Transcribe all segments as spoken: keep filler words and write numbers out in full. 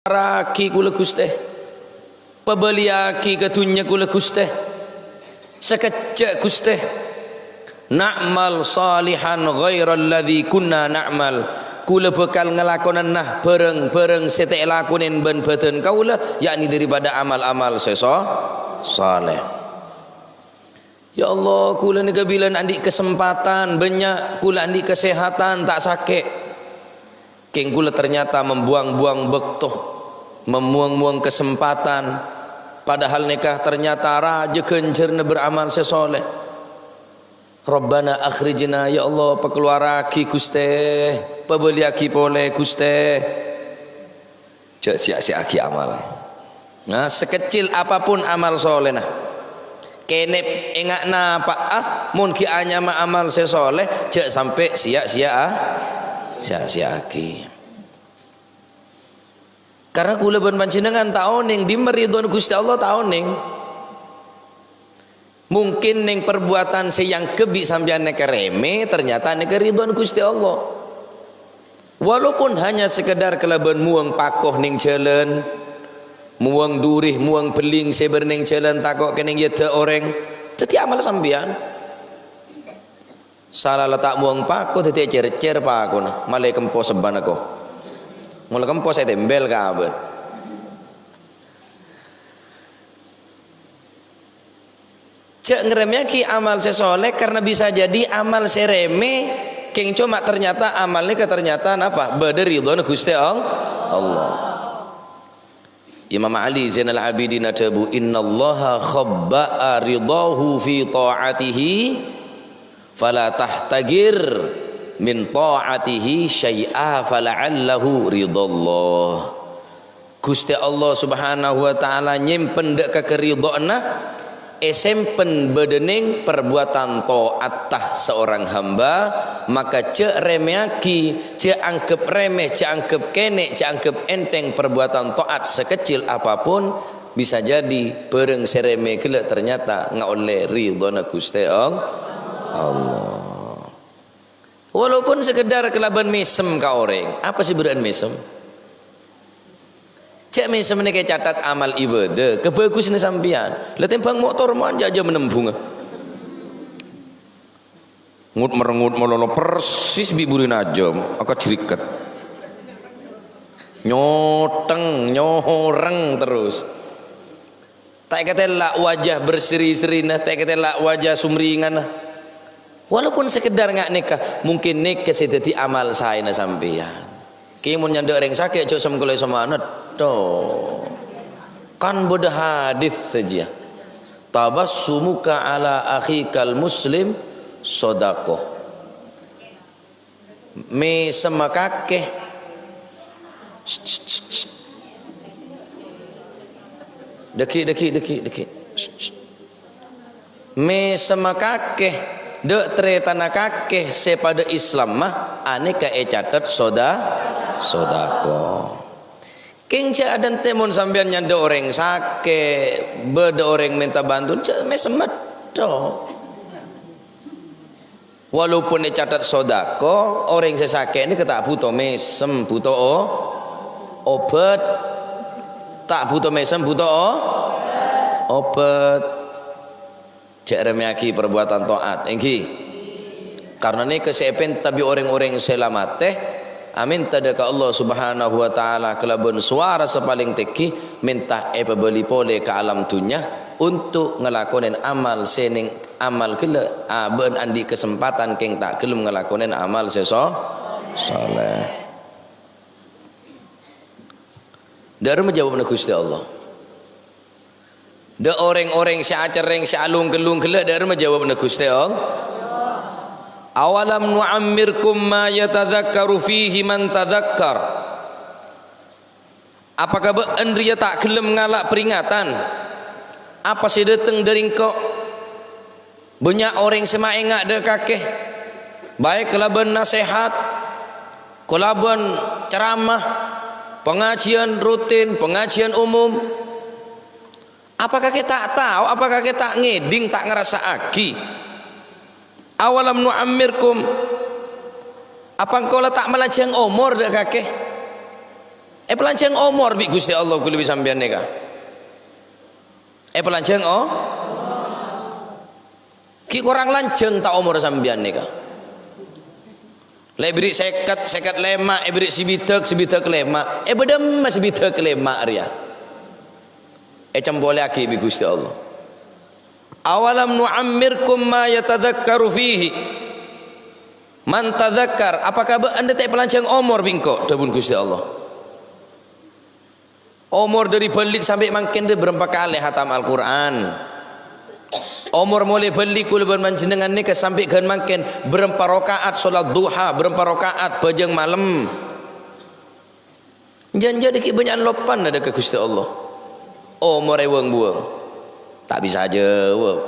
Ragi kaulâ, Ghustè. Pabâliyâghi ka dhunnya kaulâ, Ghustè. Sakejjhâ', Ghustè. Na'mal shalihan ghairal ladzi kunna na'mal. Kaulâ bhâkal ngalakonana bhârâng-bhârâng sè ta' èlakonè bân bhâdhân kaulâ, yakni daripada amal-amal sè so-, saleh. Ya Allah, kaulâ nèka bilân andi' kasempadhân bânnya', kaulâ andi' kasèhadhân, ta' sakè'. Kèng kaulâ ternyata membuang-buang bâkto, memuang-muang kasempadhân, padahal nèka ternyata rajâ ghânjhârânna beramal sè saleh. Rabbana akhrijna, ya Allah, pakalowaraaghi, Ghustè, pabâliyâghi polè, Ghustè. Jhâ' siya-siya'aghi amal. Nah, sekecil apapun amal solehna. Kènè' ènga'na pa'a, mon ghi' anyama amal sè soleh, jhâ' sampè' siya-siya-, siya-siya'aghi. Karna kaulâ bân panjhennengngan ta' onèng, dimma ridhona Ghustè Allah ta' onèng. Mungkin neng parbuatan sè èangghep bi' sampèyan nèka remeh, ternyata nèka ridhona Ghustè Allah. Walaupun hanya sekedar kalabân muwâng pako neng jhâlân, muwâng durih, muwâng bellèng sè bâr neng jhâlân tako' kènèng èyèdhâ' orèng, dhâddhi amal sampèyan. Sala la ta' muwâng pako, dhâddhi ècèr-cèr pakona, malè kempo sebbhâna ko. Mola kempo sè tembel ka abâ'. Jhâ' ngaremèyaghi amal sè soleh, karna bisa jadi amal sè remeh, kèng coma ternyata amal nèka ternyata napa? Bâdâ ridhona Ghustè All-, Allah. Imam Ali Zainal Abidin adhâbu, "Innallaha khabba'a ridhahu fi ta'atihi, fala tahtaqir min ta'atihi syai'a fala'allahu ridhallah." Ghustè Allah Subhanahu wa Ta'ala nyèmpen dâ' ka karidhoanna, èsèmpen bâdâ neng parbuatan ta'atta seorang hamba, maka jhâ' remèyaghi, jhâ' angghep remeh, jhâ' angghep kènè', jhâ' angghep ènthèng parbuatan ta'at sekecil apapun, bisa jadi bhârâng sè remeh ghellâ' ternyata ngaollè ridhona Ghustè All-, Allah. Walaupun sekedar kalabân mèsem ka orèng, apa sè bârâ'ân mèsem? Jhâ' mèsem nèka ècatet amal ibadah, kabhâghusânna sampèyan. La tèmbhâng motor mon jhâ', jhâ' manembhunga. Ngut-merengut malolo persis bi' burina ajâm, akajriket. Nyoteng, nyoreng terros. Ta' èkatella' wajah berseri-serina, ta' èkatella' wajah sumringanna. Walaupun sekedar nga' nèka, mungkin nèka sè dhâddhi amal saèna sampèyan. Kèng mon nyandhâ' orèng sakè', jhâ' sem-kalè samanèt. Toh. Kan bâdâ hadis sajjhâ. "Tabassumuka ala akhikal muslim shadaqah." Mèsemma kakè. Dhâggi', dhâggi', dhâggi', dhâggi'. Mèsemma kakè, dâ' tarètanna kakè sè padâ Islamma, anèka ècatet soda-, sodako. Kèng jhâ' adântè' mon sampèyan nyandhâ orèng sakè', bâdâ orèng mènta bhânto, jhâ' mèsemma tho. Walaupun ècatet sodako, orèng sè sakè' nèka ta' bhuto mèsem, bhuto o-, obhât. Ta' bhuto mèsem, bhuto o-, obhât. Jhâ' remèyaghi parbuatan ta'at, èngghi. Karna nèka sè èpènta bi' orèng-orèng sè la matè, amènta dâ' ka Allah Subhanahu wa Ta'ala kalabân sowara sè palèng tèngghi, mènta èpabâli polè ka alam dhunnya, onto' ngalakonè amal sè nèng amal ghellâ', abâ'na andi' kasempadhân kèng ta' ghellem ngalakonè amal sè so-, saleh. Dâ' remma jâwâbbhâ Ghustè Allah. Dâ' orèng-orèng sè acerrèng, sè alung-kellung ghellâ', dâ' remma jâwâbbhâ Ghustè Allah. "Awalam nu'ammirkum ma yatadzakkaru fihi man tadzakkar?" Apakah bâ'na rèya ta' ghellem ngala' peringatan apa sè dâteng dâri engko'? Bânnya' orèng sè maènga' dâ' kakè, baik kalabân nasèhat, kalabân ceramah, pangajiyân rutin, pangajiyân umum. Apa kakè ta' tao? Apa kakè ta' ngèdhing, ta' ngarassa'aghi? "Awalam nu'ammirkum?" Apa engko' la ta' malajâng omor dâ' kakè? Èpalanjhâng omor bi' Ghustè Allah ghulâ bi' sampèyan nèka. Èpalanjhâng o-, ghi' korang lanjhâng ta' omor sampèyan nèka? La èbèrri' sèket, sèket lèma', èbèrri' sabidhâk, sabidhâk lèma'. Èbâdâ emma sabidhâk lèma' rèya? Ècempolèyaghi bi' Ghustè Allah. "Awalam nu'ammirkum ma yatadzakkaru fihi man tadzakkar?" Apakah bâ'na ta' èpalanjhâng omor bi' engko'? Dhâbuna Ghustè Allah. Omor dhâri bâlik sampè' mangkèn rè bârâmpa kalè hatam Al-Qur'an? Omor molaè bâlik kaulâ bân panjhennengngan nèka sampè' ghân mangkèn bârâmpa raka'at salat duha, bârâmpa raka'at bhâjâng malem? Jhân-jhân ghi' bânnya'an lopana dâ' ka Ghustè Allah. Omor èwâng-buwâng. Ta' bisa ajâwâb.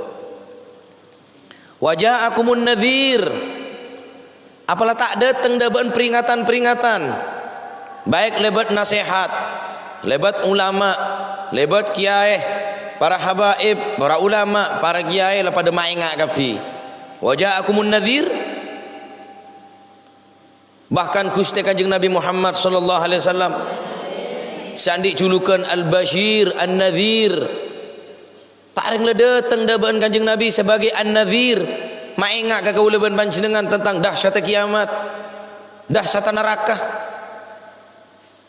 "Wa ja'akumun nadhir." Apa la ta' dâteng dâ' bâ'na peringatan-peringatan, baik lèbât nasèhat, lèbât ulama, lèbât kiyaè, para habaib, para ulama, para kiyaè la padâ maènga' kabbhi. "Wa ja'akumun nadhir." Bahkan Ghustè Kanjeng Nabi Muhammad sallallahu alaihi wasallam sè andi' julukan Al-Basyir, An-Nadhir. Ta' rèng la dâteng dâ' bâ'na Kanjeng Nabi sabâgâi An-Nadhir, maènga' ka kaulâ bân panjhennengngan tentang dahsyatta kiyamat, dahsyatta naraka.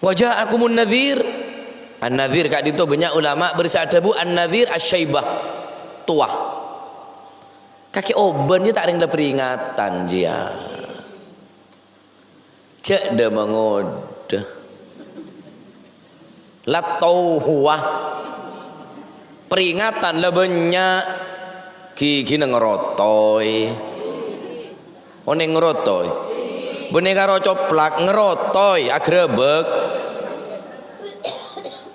"Wa ja'akumun nadhir." An-Nadhir ka'dinto bânnya' ulama bâri' sè adhâbu An-Nadhir asy-syaibah, towa. Kakè obân jiyâ ta' rèng la peringatan jiyâ. Jhâ' dâ' mangodâ. La towa. Peringatan la bânnya'. Ghighina ngarotoi. Onèng ngarotoi. Bânnè karo coplak ngarotoi, agrabâk.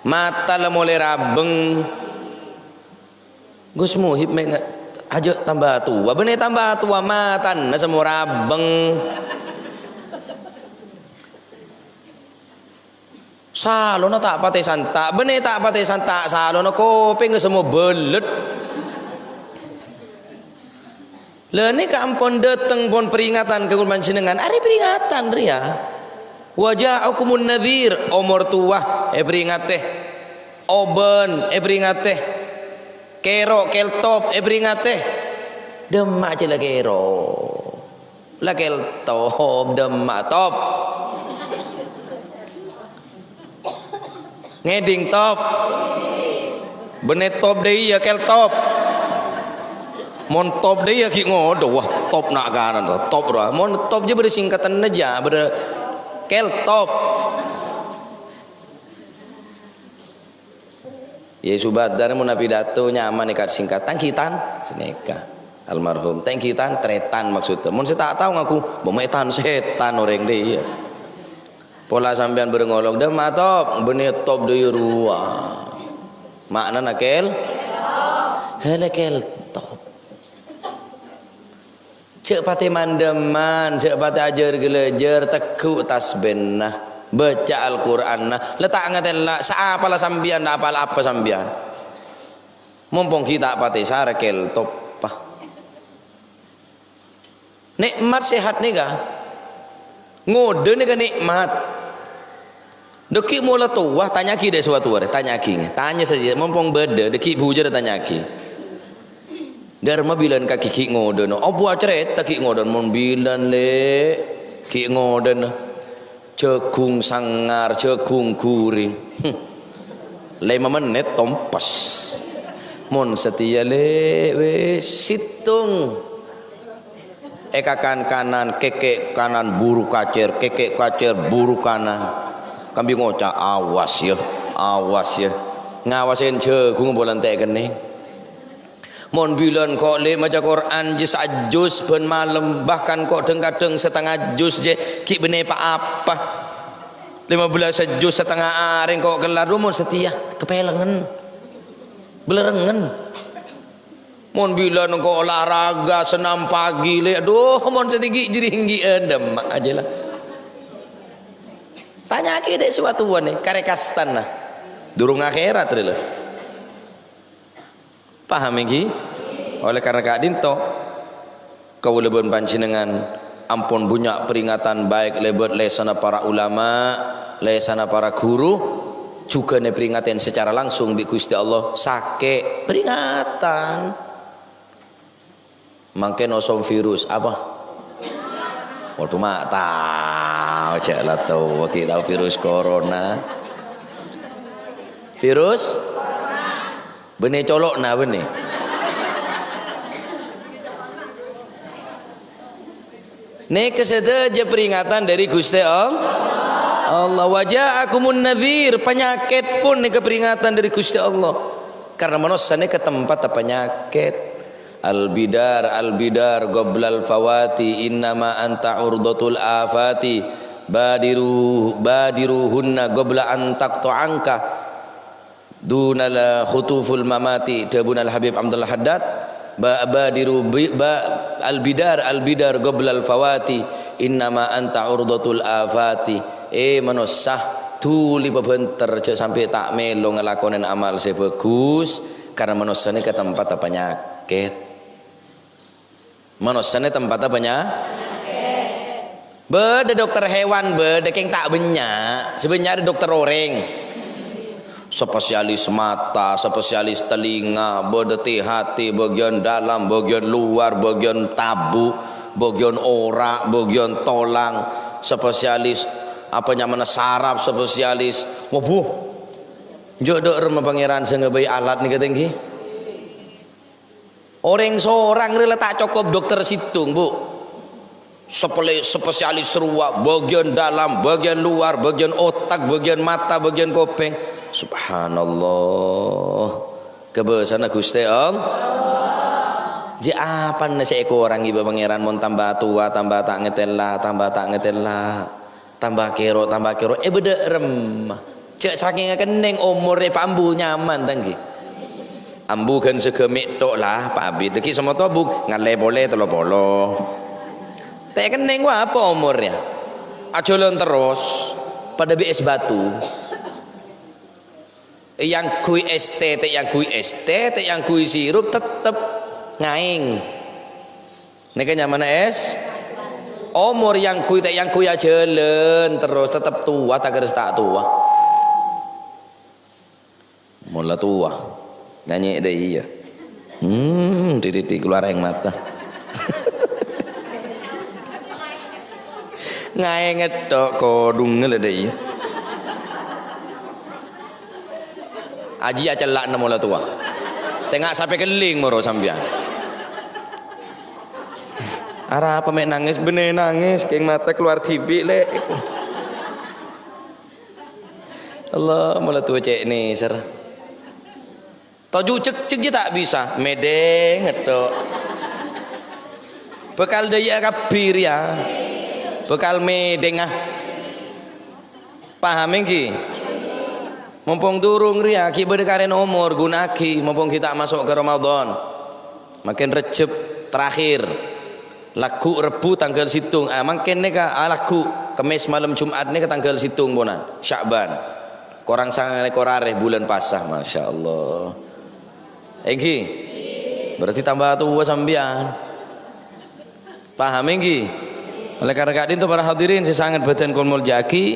Mata la molaè rabâng. Gus Muhib mè' nga-, ajâ' tamba towa. Bânnè tamba towa, matana sè mo rabâng. Salona ta' patè santa'. Bânnè ta' patè santa' salona, kopèngnga sè mo bâlât. La nèka ampon dâteng pon peringatan ka kaulâ panjhennengngan. Arè peringatan rèya. "Wa ja'akumun nadhir," omor towa èperingatè. Obân èperingatè. Kèro' kèltop èperingatè. Dâmma' jiyâ la kèro'. La kèltop, dâmma' top. Ngèdhing top. Bânnè top dâ' iyâ kèltop. Mon top dâ' iyâ ghi' ngodâ, wah, top na' kanan, top rowa. Mon top jiyâ bâdâ singkatanna jiyâ, bâdâ kèltop. Yâ, Subadar mon apidato nyaman èkat singkat. Tangkitan, sanèka. Almarhum. Tangkitan, trètan maksudnya. Mon sè ta' tao ngaku, "Bâ mè' tan-sètan orèng dâ' iyâ." Pola sampèyan bârâ' ngolok, "Dâmma' top, bânnè top dâ' iyâ rowa." Ma'nana kèl-, hèlè kèltop. Jhâ' patè man-dâmman, jhâ' patè ajhâr-ghâlâjhâr, tegghu' tasbèna, bâca Al-Qur'anna, la ta' ngatèla', saapa la sampèyan, apal apa sampèyan? Mompong ghi' ta' patè sara kèltoppa. Nè'mat sehat nèka, ngodâ nèka nè'mat. Dâgghi' mola towa, tanya'aghi dâ' sè wa-towa rè, tanya'aghi. Tanya saja, mompong bâdâ, dâgghi' bujârâ tanya'aghi. Dârma bilân ka ghi' ngodâna, abu acarèta ghi' ngodâna, mon bilân, Lè', ghi' ngodâna. Jhâghung sangar, jhâghung ghuring. Hmm. Lèma mennèt tompes. Mon satèya, Lè', wis, sèttong. Èkakan kanan, kèkè' kanan, buru kacèr, kèkè' kacèr, buru kanan. Kambi ngoca', "Awas, yâ, awas, yâ." Ngawasè jhâghung polana ta' kennèng. Mon bilân ko' Lè' maca Qur'an jiyâ sajus bân malem, bahkan ko' dhâng-kadhâng satengnga jus jiyâ ghi' bânnè pa-apa. Lèma bellâs jus satengnga arè ko' kellar, dhu mon satèya, kapèlengngen. Bâlârengngen. Mon bilân engko' olahraga, senam pagi, Lè', adhu, mon satèya ghi' jârèya ènggi'ân, dâmma' ajâ, la. Tanya'aghi dâ' sè wa-towa nè, karè kastana. Durung akhèrat, rè, la. Paham, ènggi? Oleh karena ka'dinto, kaulâ bân panjhennengngan ampon bânnya' peringatan baik lèbât lèsanna para ulama, Lèsanna para ghuru jhughân èpèringatan sacara langsung bi' Ghustè Allah, sakè', pèringatan. Mangkèn osom virus, apa? Waduh, ma' tao, jhâ' la tao, ghi' tao virus corona. Virus? Bânnè colo'na, bânnè. Nèka sadhâjâ peringatan dhâri Ghustè All-, Allah. "Wa ja'akumun nadhir," panyakèt pon nèka peringatan dhâri Ghustè Allah. Karna manossa nèka tempatta panyakèt. "Al-bidar, al-bidar, qoblal fawati, innama anta urdatul afati, badiru, badiruhunna qobla an taqta'anka." Dunal khutuful mamati, dhâbuna Al-Habib Abdullah Haddad, ba-, badiru bi-, ba-, al-bidar, al-bidar qoblal fawati, innama anta urdatul afati. Eh, manossa, dhuli pabhânter, jhâ' sampè' ta' mèlo ngalakonè amal sè bhâghus, karna manossa nèka tempatta panyakèt. Manossa nè tempatta bânnya'. Bâdâ dokter hewan, bâdâ kèng ta' bânnya'. Sè bânnya' rè dokter orèng. Spesialis mata, spesialis telinga, bâdâ T H T, bagian dalam, bagian luar, bagian tabu, bagian orak, bagian tolang, spesialis apa nyamana saraf, spesialis. Wabuh. Jhâ' dâ' remma Pangèran sè ngabây alat nèka tèngghi. Orèng sorang rè la ta' cokop dokter sèttong, Bu. Sepele-, spesialis rowa, bagian dalam, bagian luar, bagian otak, bagian mata, bagian kopèng. Subhanallah. Kabâsana Ghustè Allah. Jhâ' apana sè èkorangè bi' Pangèran mon tamba towa, tamba ta' ngatèla, tamba ta' ngatèla. Tamba kèro, tamba kèro, eh, bâdâ remma. Jhâ' sakènga kennèng omorrè pa' ambu nyaman, tèngghi. Ambu ghân saghâmè' tho' la, pa' abit. Dâgghi' samoto, Bu, ngallè polè tello polo. Ta' kennèng wa apa omorrè? Ajhâlân terros, padâ bi' ès batu. Èyangghuy ès tè, ta' èyangghuy ès tè, ta' èyangghuy sirup, tettep ngaèng. Nèka nyamana ès. Omor èyangghuy ta' èyangghuy ajhâlân terros, tettep towa, ta' kèra ta' towa. Mola towa. Nyanyi dâ' iyâ. Hmm, titik-titik keluar aèng mata. Ngaèng tho' kodhungnga la dâ' iyâ. Ajiyâ cella'na mola towa. Tengnga sapè kelling moro sampèyan. Arapa mè' nangès, bânnè nangès, kèng mata keluar dhibi', Lè'. Allah, mola towa cè' nèser. Toju' jhekjhek jiyâ ta' bisa, mèdheng tho'. Bhâkal dâjâ'â kabbhi rèya. Bhâkal mèdhengnga. Paham ènggi? Mompong durung rèya ghi' bâdâ karèn omor, ghuna'aghi, mompong ghi' ta' maso' ka Ramadan. Mangkèn Rejjeb terakhir. Lagghu' Rebbhu tangghâl sèttong. Ah, mangkèn nèka, ah, lagghu' Kemmès malem Jum'at nèka tangghâl sèttong ponan Sya'ban. Korang sanga lèkor arè bulân pasa, masyaallah. Ènggi? Berarti tamba towa sampèyan. Paham ènggi? Oleh karena ka'dinto para hadirin sè sanget bhâdhân kaulâ molja'aghi,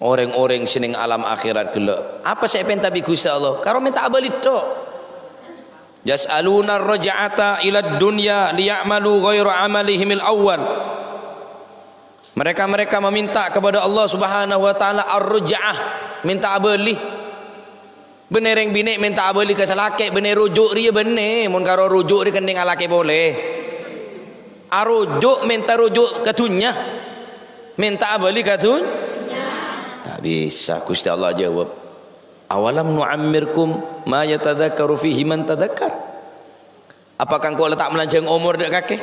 orèng-orèng sè neng alam akhèrat ghellâ', apa sè èpènta bi' Ghustè Allah? Karo mènta abâli tho'. "Yas'aluna ar-raj'ata ilad dunya liya'malu ghaira amalihimil awwal." Mereka-mereka meminta kepada Allah Subhanahu wa Ta'ala ar-raj'ah, mènta abâli. Bânnè rèng binè' mènta abâli ka salakè', bânnè ruju' rèya bânnè, mon karo ruju' rè kennèng alakè polè. Aruju' mènta ruju' ka dhunnya, mènta abâli ka dhun-, ta' bisa, Ghustè Allah jâwâb, "Awalam nu'ammirkum ma yatadzakkaru fihi man tadzakkar?" Apakah engko' la ta' malanjhâng omor dâ' kakè?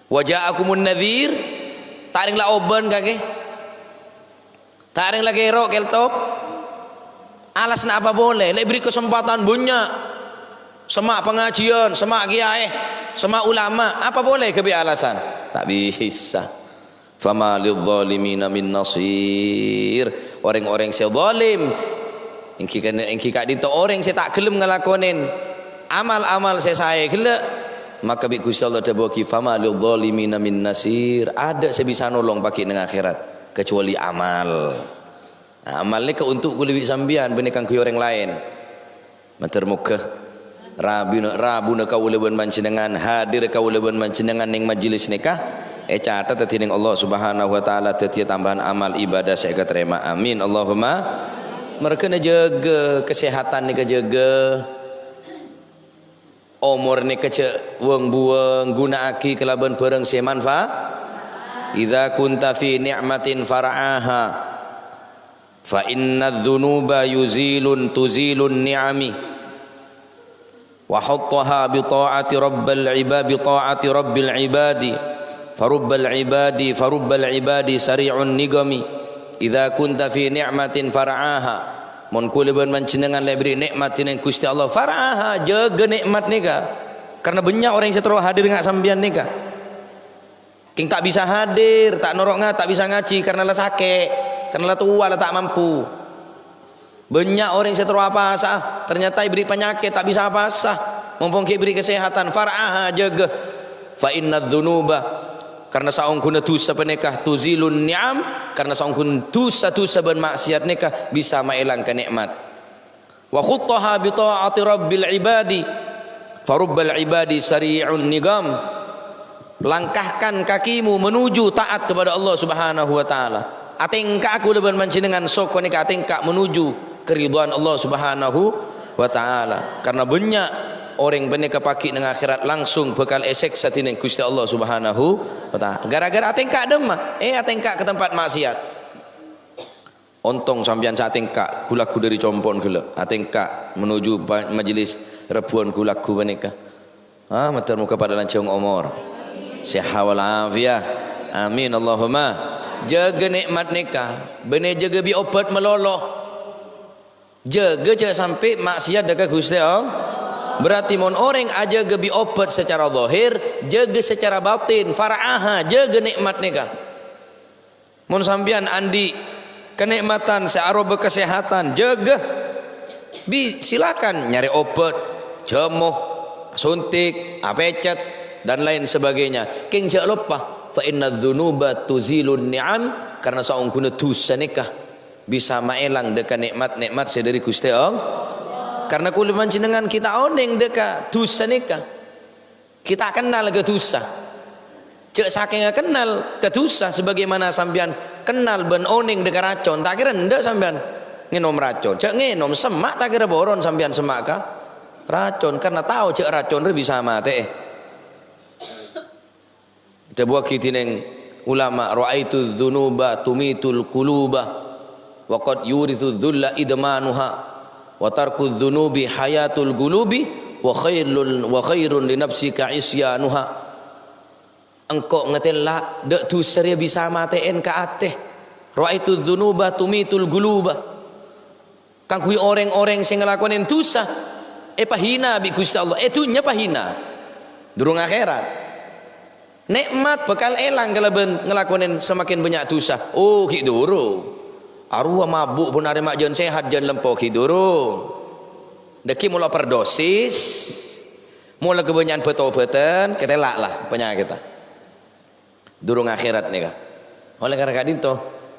"Wa ja'akumun nadhir," ta' rèng la obân kakè? Ta' rèng la kèro kèltop? Alasanna apa polè? La èbherri' kasempadhân bânnya'. Semma' pangajiân, semma' kèyaè, semma' ulama. Apa polè èghâbây alasan? Ta' bisa. "Fama lidh-dhalimina min nasir." Orèng-orèng sè zalim, ènggi kan-, ènggi ka'dinto orèng sè ta' ghellem ngalakonè amal-amal sè saè ghellâ', Maka bi' Guste Allah dhâbuwâghi, "Fama lidh-dhalimina min nasir." Adâ' sè bisa nolong paghi' neng akhèrat, kecuali amal. Nah, amal nèka untuk kulâ bi' sampèyan, bânnè kaangghuy orèng laèn. Mator moghâ rabuna, rabuna kaulâ bân panjhennengngan, hadir kaulâ bân panjhennengngan neng majelis nèka, ècatet dhineng Allah Subhanahu wa Ta'ala dhâddhiyâ tambhâna amal ibadah sè èkatarèma. Amin. Allahumma. Marghâna jâgâ kasèhatan nèka, jâgâ omor nèka jhâ' wâng-buwâng, ghuna'aghi kalabân bhârâng sè manfa-, "Idza kunta fi ni'matin far'aha, fa inna dzunuba yuzilun, tuzilun ni'ami, wa huttaha bi ta'ati rabbil iba-, bi ta'ati rabbil ibadi, farubbal ibadi, farubbal ibadi sari'un niqami. Idza kunta fi ni'matin far'aha." Mon kulâ bân panjhennengngan la èberri' nè'mat dhineng Guste Allah, far'aha, jâgâ nè'mat nèka. Karena bânnya' orèng sè terro hadir nga' sampèyan nèka. Kèng ta' bisa hadir, ta' noro' nga-, ta' bisa ngajhi karena la sakè', karena la towa, la ta' mampu. Bânnya' orèng sè terro apasa'a, ternyata èberri' panyakèt, ta' bisa apasa. Mompong ghi' èberri' kasèhatan, far'aha, jâgâ. Fa inna dzunuba, karena saongghuna dhusa panèka, tuzilun ni'am, karena saongghuna dhusa-dhusa bân ma'siyat nèka bisa maèlang ka nè'mat. "Wa khuttaha bi ta'ati rabbil ibadi, farubbal ibadi sari'un niqam." Langkahkan kakimu menuju taat kepada Allah Subhanahu wa Ta'ala. Atèngka'a kulâ bân panjhennengngan soko nèka atèngka' menuju keridhaan Allah Subhanahu wa Ta'ala. Karena bânnya' orèng panèka paghi' neng akhèrat langsung bhâkal èsèksa dhineng Guste Allah Subhanahu wa Ta'ala. Gara-gara atèngka' dâmma, eh, atèngka' ka tempat ma'siyat. Ontong sampèyan sè atèngka' ghu-lagghu dhâri compo'na ghellâ', atèngka' menuju pa-, majelis rebbhuwân ghu-lagghu panèka. Ah, mator moghâ padâ lanjhâng omor, seha wal afiyah. Amin, Allahumma. Jâgâ nè'mat nèka, bânnè jâgâ bi' obat malolo. Jâgâ jhâ' sampè' ma'siyat dhâ' ka Guste Allah. Berarti mon orèng ajâgâ bi' obat secara zahir, jâgâ secara batin, far'aha, jâgâ nè'mat nèka. Mon sampèyan andi' kanè'matan sè aropa kasèhatan, jâgâ. Bi-, silakan nyarè obat, jhâmo, asuntik, apècet, dan lain sebagainya. Kèng jhâ' loppa, "Fa inna dzunuba tuzilun ni'am," karena saongghuna dhusa nèka bisa maèlang dhâ' ka nè'mat-nè'mat sè dhâri Guste Allah. Karena kulâ panjhennengngan ghi' ta' onèng dhâ' ka dhusa nèka. Ghi' ta' kennal ka dhusa. Jhâ' sakènga kennal ka dhusa sabagaimana sampèyan kennal bân onèng dhâ' ka racon, ta' kèra endâ' sampèyan ngènom racon. Jhâ' ngènom, semma' ta' kèra poron sampèyan semma' ka racon, karna tao jhâ' racon rè bisa matè'è. Dhâbuwâghi dhinèng ulama, "Ra'aitu dzunuba tumitul quluba, wa qad yuritsu dzulla idmanuha, wa tarku dzunubi hayatul qulubi, wa khairul, wa khairun li nafsika isyanuha." Engko' ngatèla' dhâ' dhusa rèya bisa matè'èn ka atè. "Ra'aitu dzunuba tumitul quluba." Kaangghuy orèng-orèng sè ngalakonè dhusa, èpahina bi' Guste Allah, è dhunnya pahina. Durung akhèrat. Nè'mat bhâkal èlang kalabân ngalakonè samakèn bânnya' dhusa. Oh, ghi' durung. Arowa mabuk bân arè ma' jân sehat, jân lempo, ghi' durung. Dhâggi' molo overdosis, molo kabânnya'an bhât-obhâtân, katèla' la panyakètta. Durung akhèrat nèka. Oleh karena ka'dinto,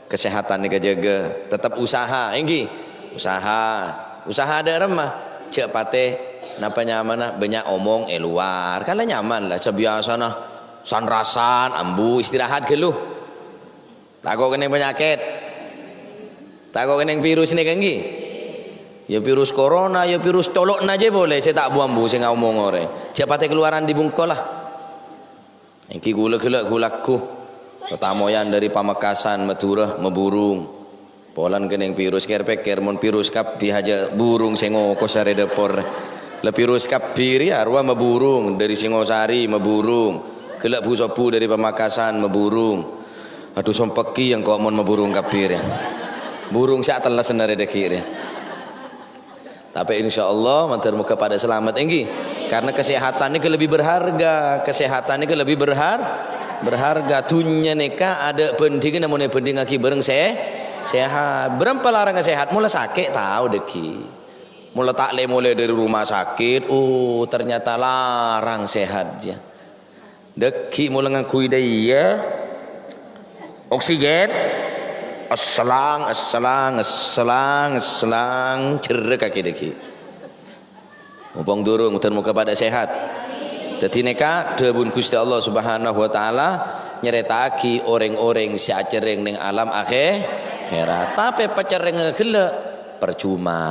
kasèhatan nèka jâgâ, tetep usaha, èngghi? Usaha. Usaha dhâ' remma, jhâ' patè napa nyamana bânnya' omong è lowar. Kan la nyaman la, sabiyasana san-rasan, ambu, istirahat ghâllu. Tako' kennèng panyakèt. Tako' kennèng virus nèka, èngghi? Ya virus corona, ya virus colo'na jâ polè sè ta' bu-ambu sè ngaomong orèng. Jhâ' patè kalowaran dâri bungko la. Èngghi kulâ ghellâ' ghu-lagghu. Tatamoyan dhâri Pamekasan, Madhurâ, maburung. Polana kennèng virus, kèr-pèkkèr mon virus kabbhi hajâ burung sè ngokos arè dâpor. La virus kabbhi rèya, arowa maburung. Dhâri Singosari, maburung. Ghellâ' bu-sobu dhâri Pamekasan, maburung. Adhu, sompekki engko' mon maburung kabbhi rèya. Burung sè atellèsna rè dhâggi' rèya. Tapè insyaallah, mandhâr moghâ padâ salamet, èngghi. Karena kesehatan nèka lebih berharga, kesehatan nèka lebih berhar-, berharga. Dhunnya nèka adâ' bhândhinganna mon èbhândhingaghi bhâreng sè-, sehat. Bârâmpa larangnga sehat, mola sakè' tao dhâggi'. Mola ta' lè-molè dâri rumah sakit, oh, ternyata larang sehat, ya. Dâgghi' mola ngangghuy dâ' iyâ. Oksigen. Esselang, esselang, esselang, esselang. Jherrek kakè dâgghi'. Mumpung durung, mudah-mudaha padâ sehat. Dâddhi nèka dhâbuna Ghustè Allah Subhanahu wa Ta'ala nyarèta'aghi orèng-orèng sè acerrèng neng alam akhè-, akhèrat. Tapè pacerrèngnga ghellâ' parcoma.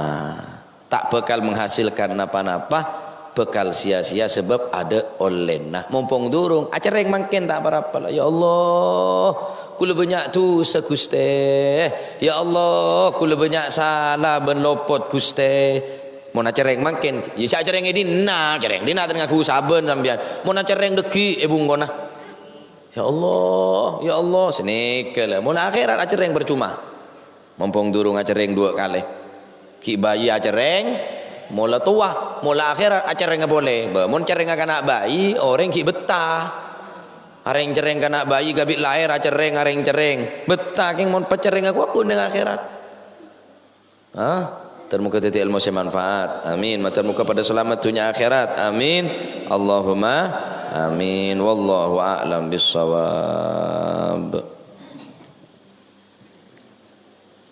Ta' bhâkal menghasilkan napa-napa, bhâkal sia-sia sabâb adâ' ollèna. Mumpung durung, acerrèng mangkèn ta' pa-rapa la. "Ya Allah, kaulâ bânnya' dhusa, Ghustè. Ya Allah, kaulâ bânnya' sala bân lopot, Ghustè." Mon acerrèng mangkèn, ya sè acerrèng è dinna', acerrèng dinna' ta' ngangghuy sabun sampèyan. Mon acerrèng dâgghi' è bungkona. "Ya Allah, ya Allah," sanèka la. Mon akhèrat acerrèng parcoma. Mumpung durung acerrèng duwâ' kalè. Ghi' bâi acerrèng, mola towa, mola akhèrat acerrèngnga polè. Bâ, mon cerrèngnga kana' bâi, orèng ghi' bettah. Arèng-cerrèng kana' bâi kabbhi lahèr acerrèng, arèng-cerrèng. Bettah kèng mon pacerrèngnga kowa neng akhèrat. Hah? Mudah-mudaha dâddhi èlmo sè manfaat. Amin. Mudah-mudaha padâ salamet dhunnya akhèrat. Amin. Allahumma amin. Wallahu a'lam bissawab.